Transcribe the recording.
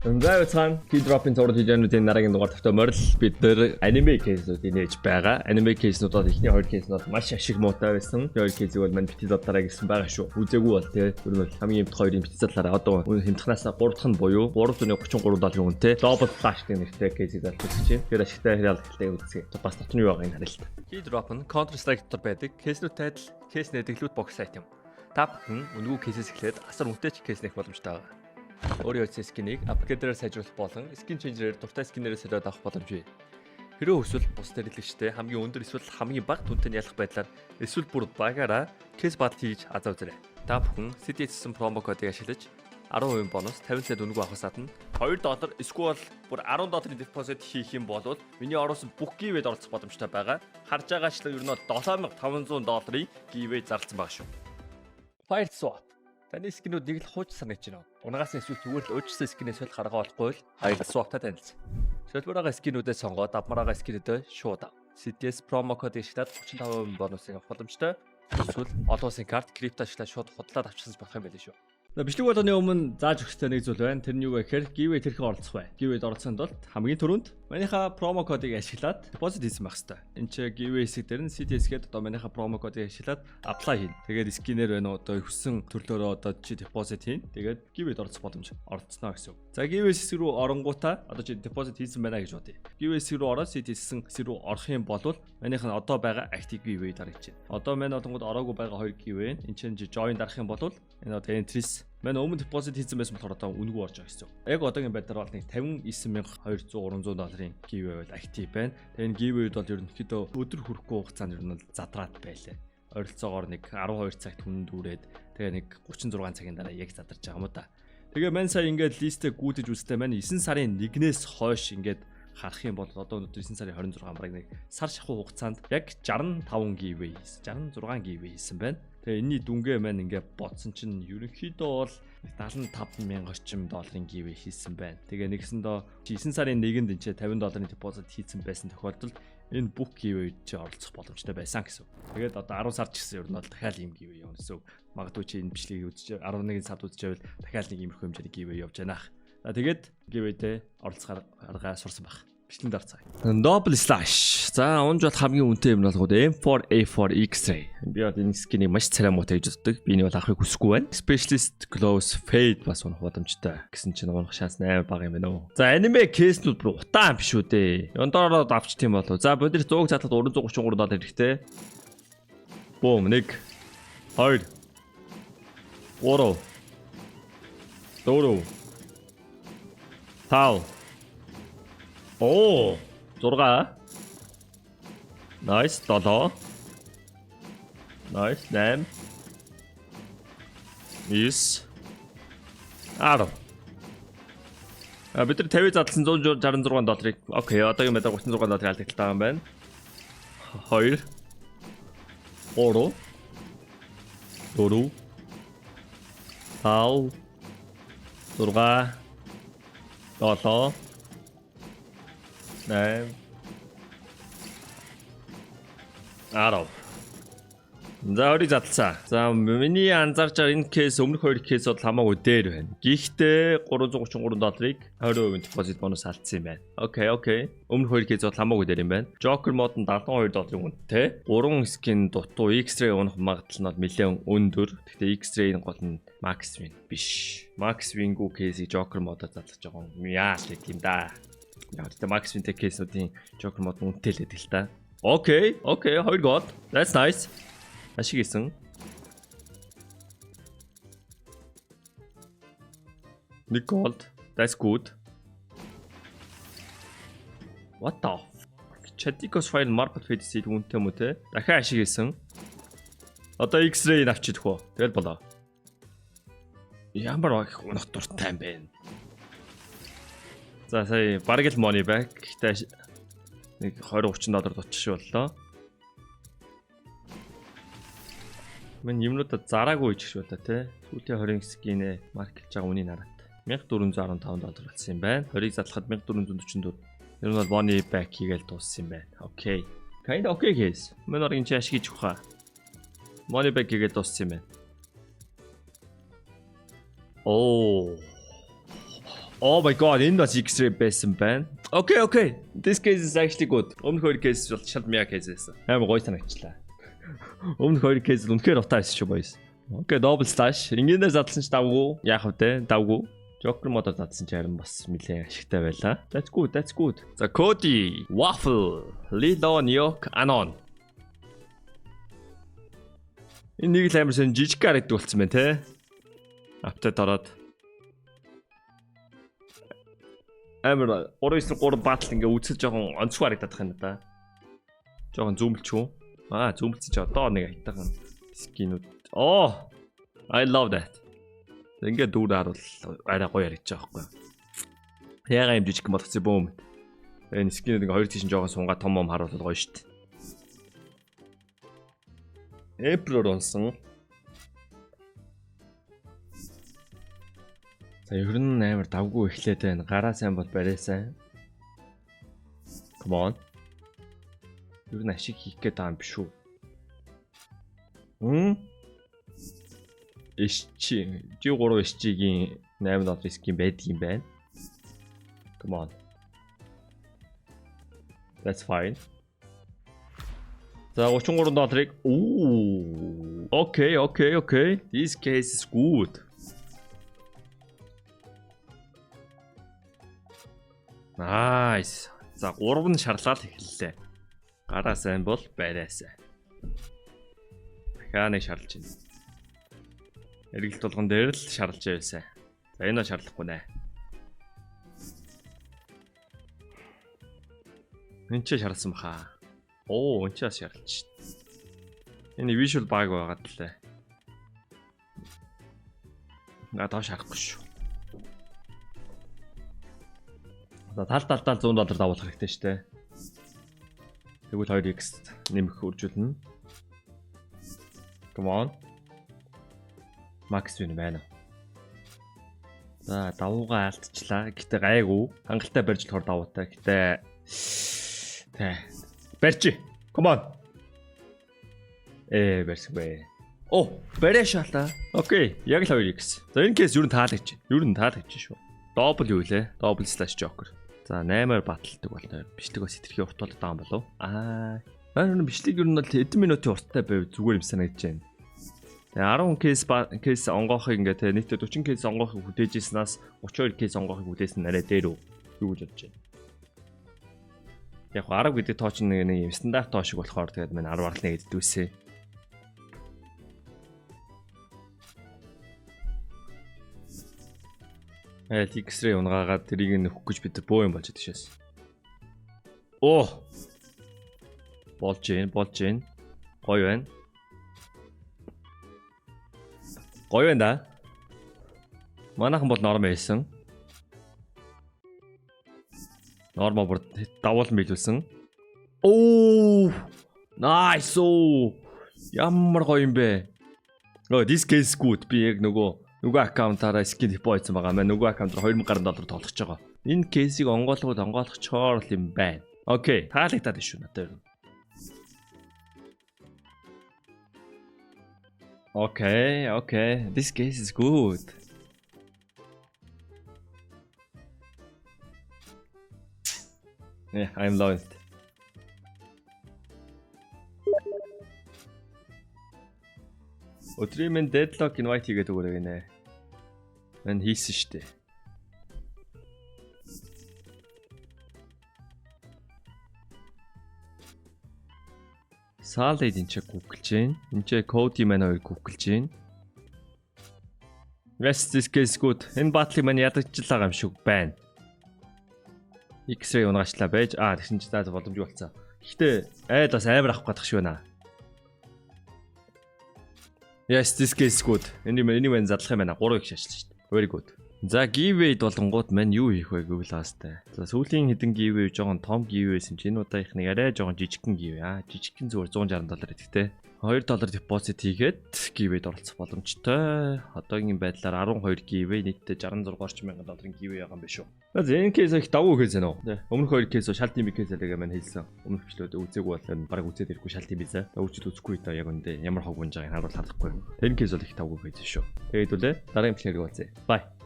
За, уцхан Keydrop-ын зураг хижээнүүдийн дараагийн дугаар тавтай морил. Бид нэр anime case-үүдийг нээж байгаа. Anime case-нууд бол эхний хоёр case-нууд маш ашиг муутай байсан. Эхний хоёр case-ийг бол мань бити задлаарай гэсэн байгаа шүү. Үзээгүй бол те. Ер нь бол хамгийн эмтэх хоёрын бити задлаарай. Одоо хэмтхнаас 3 дахь нь буюу 333 долларын үнэтэй Double Flash гэх нэртэй case-ийг задлах гэж байна. Тэгэхээр ашигтай хэрэг алдaltaй үзье. Бас дотны юу байгааг нь харъя л та. Keydrop нь Counter Strike дотор байдаг case-нүүдтэй адил case нээдэг loot box item. Та бүхэн үнэгүй case-ээс эхлээд асар үнэтэй ч case нээх боломжтой байгаа. Өөрийн утасны skin-ийг upgrader-аар сайжруулах болон skin changer-ээр дуртай skin-ээрээ солиод авах боломж бий. Хэрвээ хүсвэл бусад хэрэглэгчтэй хамгийн өндөр эсвэл хамгийн бага дүнтэй ялах байдлаар эсвэл бүр багаараа case battle хийж азаа үзээрэй. Та бүхэн CDS гэсэн promo кодыг ашиглаж 10% бонус, 50 цент үнэгүй авахаас гадна 2 доллар эсвэл бүр 10 долларын депозит хийх юм бол миний оруулсан бүх giveaway-д оролцох боломжтой байгаа. Харж байгаачлан ер нь 7500 долларын giveaway зарласан байгаа шүү. Fire Swap. Таны skin-үүд нэг л хууч санагдаж байна. Унгаас нь эсвэл зүгээр л өөрчлөсөн skin-ээс солих арга болохгүй л Fire Swap-тай танилцсан. Солбороо skin-үүдээ сонгоод авмаар байгаа skin-үүдээ шууд ав. CDS promo код ашиглаад 35% бонусыг авах боломжтой. Эсвэл олон улсын карт, крипто ашиглаад шууд худлаад авчихсан болох юм байл шүү. Бичлэг болгоны өмнө зааж өгөх ёстой нэг зүйл байна. Тэр нь юу вэ гэхээр giveaway тэрхэн оролцох бай. Giveaway-д оролцохын тулд хамгийн түрүүнд манийха promo кодыг ашиглаад депозит хийсэн байх ёстой. Энд чи giveaway хэсэг дээр нь CDS гээд одоо манийха promo кодыг ашиглаад apply хийн. Тэгээд skin-ээр байна уу, одоо хүссэн төрлөөрөө одоо чи депозит хийн. Тэгээд giveaway-д оролцох боломж оролцсноо гэсэн үг. За, giveaway хэсэг рүү оронгуудаа одоо чи депозит хийсэн байна гэж бодъё. Giveaway хэсэг рүү ороод CDS гэсэн хэсэг рүү орох юм бол манийх нь одоо байгаа active giveaway дарагдаж байна. Одоо манай болонгод ороогүй байгаа хоёр giveaway. Энд чинь join дарах юм бол энэ одоо entries. Манай өмнө депозит хийсэн байсан болохоор одоо үнэгүй орж байгаа гэсэн. Яг одоогийн байдлаар бол нэг 59,200 300 долларын giveaway бол active байна. Тэгээ энэ giveaway-д бол ерөнхийдөө өдөр хүрэхгүй хугацаанд ер нь бол задраад байлаа. Ойролцоогоор нэг 12 цагт хүн дүүрээд, тэгээ нэг 36 цагийн дараа яг задарч байгаа юм да. Тэгээ мань сая ингээд list-ээ гүйдэж үзтээ, маань 9 сарын 1-ээс хойш ингээд харах юм бол одоо өнөөдөр 9 сарын 26, бараг нэг сар шахуу хугацаанд яг 65 giveaway хийсэн. 66 giveaway хийсэн байна. Тэгээ энэний дүнгээ маань ингээд бодсон чинь ерөнхийдөө бол 75 мянга орчим долларын giveaway хийсэн байна. Тэгээ нэгсэндөө 9 сарын 1-нд энэ 50 долларын депозит хийсэн байсан тохиолдолд энэ бүх giveaway чи оролцох боломжтой байсан гэсэн. Тэгээд одоо 10 сар ч гэсэн ер нь бол дахиад ийм giveaway явна гэсэн. Магадгүй чи энэ бичлэгийг үзэж 11 сард үзчихвэл дахиад нэг иймэрхүү хэмжээний giveaway явж байна. За, тэгээд giveaway-д оролцох арга сурсан байх. Бичлэгэнд орцгаая. Double slash. За, унж бол хамгийн үнэтэй юм болгоод M4 A4 X-ray. Би бол энэ skin-ийг маш царай муутай гэж боддог. Би энэ бол авахыг хүсэхгүй байна. Specialist Gloves Fade бас унах боломжтой. Гэсэн чинь унах шанс амар бага юм байна уу. За, anime case-нүүд бүр утаан биш үү дээ. Ёндороод авч тийм болов. За, бид нар 100 задлаад 333 доллар хэрэгтэй. Бум, 1 2 3 4 5. Оо, 6. Nice, 7. Nice, 8. 9. 10. А бид нар 50 задлсан 166 долларыг. Okay, одоогийн байдлаар 36 долларын алдагдaltaй юм байна. 2 3 4 5 6 7 8 10. За, өрийг задлаа. За, миний анзаарч байгаа энэ case өмнөх хоёр case бол хамаагүй дээр байна. Гэхдээ 333 долларыг 20% депозит бонус алдсан юм байна. Okay. Өмнөх хоёр case бол хамаагүй дээр юм байна. Joker mode нь 72 долларын үнэтэй. 3 skin дутуу, X-ray унах магадлал нь бол нэлээд өндөр. Гэхдээ X-ray-ийн гол нь Max Win биш. Max Win-гүй case-ийг Joker mode-оор задлах жоохон яа л гэдэг юм да. Яг гэхдээ Max Win-тэй case-үүдийн Joker mode үнэтэй л гэдэг л та. Okay, хоёр gold. That's nice. Ашиг хийсэн. Нэг gold. That's good. What the fuck? Chaticos file market fade үнэтэй юм уу те? Дахиад ашиг хийсэн. Одоо X-ray авчидах уу? Тэгэл болоо. Ямар их унах дуртай юм бэ? За, сая бараг л money back. Гэхдээ нэг 20 30 доллар дутчих боллоо. Мэн юмнуудаа зараагүй ич шиг болоо те. Сүүлийн 20 skin-ээ mark-лж байгаа үнийг хараад. 1415 доллар болсон юм байна. 20-ыг задлахад 1444. Ер нь бол money back хийгээл дууссан юм байна. Okay. Kind of okay case. Мэн оргийн чи ашиг хийж өгөх. Money back хийгээл дууссан юм байна. Оо. Oh my god, энэ бас X-ray байсан байна. Okay. This case is actually good. Өмнөх хоёр case бол шал мя case байсан. Амар гоё санагчлаа. Өмнөх хоёр case үнэхээр утаа байсан шүү, boys. Okay, double slash. Энгийнээр задлсан ч давгүй. Яах вэ те? Давгүй. Joker mode-оор задсан ч харин бас нэлээд ашигтай байлаа. That's good, that's good. За, Cody, Waffle, Lilo, Nyok, Anon. Энэ нэг л амар сон жижиг харагддаг болсон байна те. Update ороод амар 3 9 3 battle ингээ үзэл жоохон онцгой харагдах юм да. Жоохон zoom лч үү? Аа, zoom лсэн чи одоо нэг аятайхан skin үүд. Oh! I love that. Ингээ дүүр харуул арай гоё харагдаж байгаа байхгүй. Яга юм жижиг болгоцсон бөөм. Энэ skin үүд ингээ хоёр тийш нь жоохон сунгаа том мом харуулвал гоё шүү дээ. Emperor онсон. За, ер нь амар давгүй эхлээд байна. Гараа сайн бол барай сайн. Come on. Ер нь ашиг хийх гээд байгаа юм биш үү? Хм? SG G3 SG-гийн 8 доллар skin байдаг юм байна. Come on. That's fine. За, 33 долларыг. Ooh. Okay. This case is good. Nice. За, 3 нь шарлаад эхэллээ. Гараа сайн бол барай сайн. Дахиад нэг шарлж байна. Эргэлт болгон дээр л шарлж байвсай. За, энэ шарлахгүй нэ. Энд ч шарлсан баха. Оо, энэ ч бас шарлж шít. Энэ visual bug байгаад лээ. Наа доош харахгүй шүү. За, тал талдаа 100 доллар дагуулах хэрэгтэй шүү дээ. Тэгвэл 2x нэмэх үржүүлнэ. Come on. Max win байна. За, давуугаа алдчихлаа. Гэтэ гайгүй. Хангалттай барьж болохоор давуутай. Гэтэ тэ барьчих. Come on. Барьсангүй. Оо, барай шаалаа. Okay, яг л 2x. За, энэ case ер нь таалагдж байна. Ер нь таалагдж шүү. Double юу лээ? Double slash joker. За, 8-аар battle даг болно. Бичлэг бас хэтэрхий урт болоод байгаа юм болов. Аа. Аа, бичлэг ер нь бол хэдэн минутын урттай байв зүгээр юм санагдаж байна. Тэгээ 10 case онгоохыг ингээ те нийтдээ 40 case онгоохыг хүлээж ирснээс 32 case онгоохыг хүлээсэн арай дээр үү юу гэж бодож байна. Яг 10 гэдэг тоо чинь нэг юм стандарт тоо шиг болохоор тэгээд мань 10.1 гэдэг дүүсээ. Айл X-ray унгаагаад тэрийг нөхөх гэж бид бөө юм болж идчихээс. Оо. Болж гин, болж гин. Гоё байна. Гоё байна да. Манайхан бол норм байсан. Нормо бүр давуулан биелүүлсэн. Оо! Nice. Оо. Ямар гоё юм бэ? Oh, this case good. Би яг нөгөө аккаунтаараа skin deposit байгаа маань нөгөө аккаунтаар 2000 гаруй доллар тоглож байгаа. Энэ case ийг онгойлгоод онгойлгочоор л юм байна. Okay, таалагдаад шүү надад ер нь. Okay. This case is good. Yeah, I'm loving it. Өдрийн минь deadlock invite хийгээд өгөөрэй гинэ. Мань хийсэн штэ. Solid энэ ч гүгэлж гин. Энд ч Cody маань хоёр гүгэлж гин. Yes, this case good. Энэ battle ыг маань ядагчлаа юм шиг байна. X-ray унгаачлаа байж. Аа, тэгсэн чи за боломжгүй болцсон. Гэхдээ айл бас амар авах гэдэг шиг байна. Yes, this case good. Энэ юм задлах юм байна. 3 их шашлаа шүү дээ. Very good. За, giveaway болонгууд мань юу хийх вэ гэвэл хаастай. За, сүүлийн хэдэн giveaway жоохон том giveaway байсан чинь энэ удаагийнх нэг арай жоохон жижигхэн giveaway. Аа, жижигхэн зүгээр 160 доллар гэдэг те. 2 доллар депозит хийгээд giveaway-д оролцох боломжтой. Одоогийн байдлаар 12 giveaway, нийтдээ 66 орчим мянган долларын giveaway байгаа юм биш үү. За, энэ case их давуу case нөө. Өмнөх хоёр case шал тийм case л гэж маань хэлсэн. Өмнөх бичлүүд үзээгүй бол баг үзээд ирэхгүй шал тийм бизээ. Үзэл үзэхгүй та яг үндэ ямар хог унж байгааг харуул харахгүй. Тэр case бол их давуу case шүү. Тэгээд үлээ дараагийн бичлэгээр уулзъя. Bye.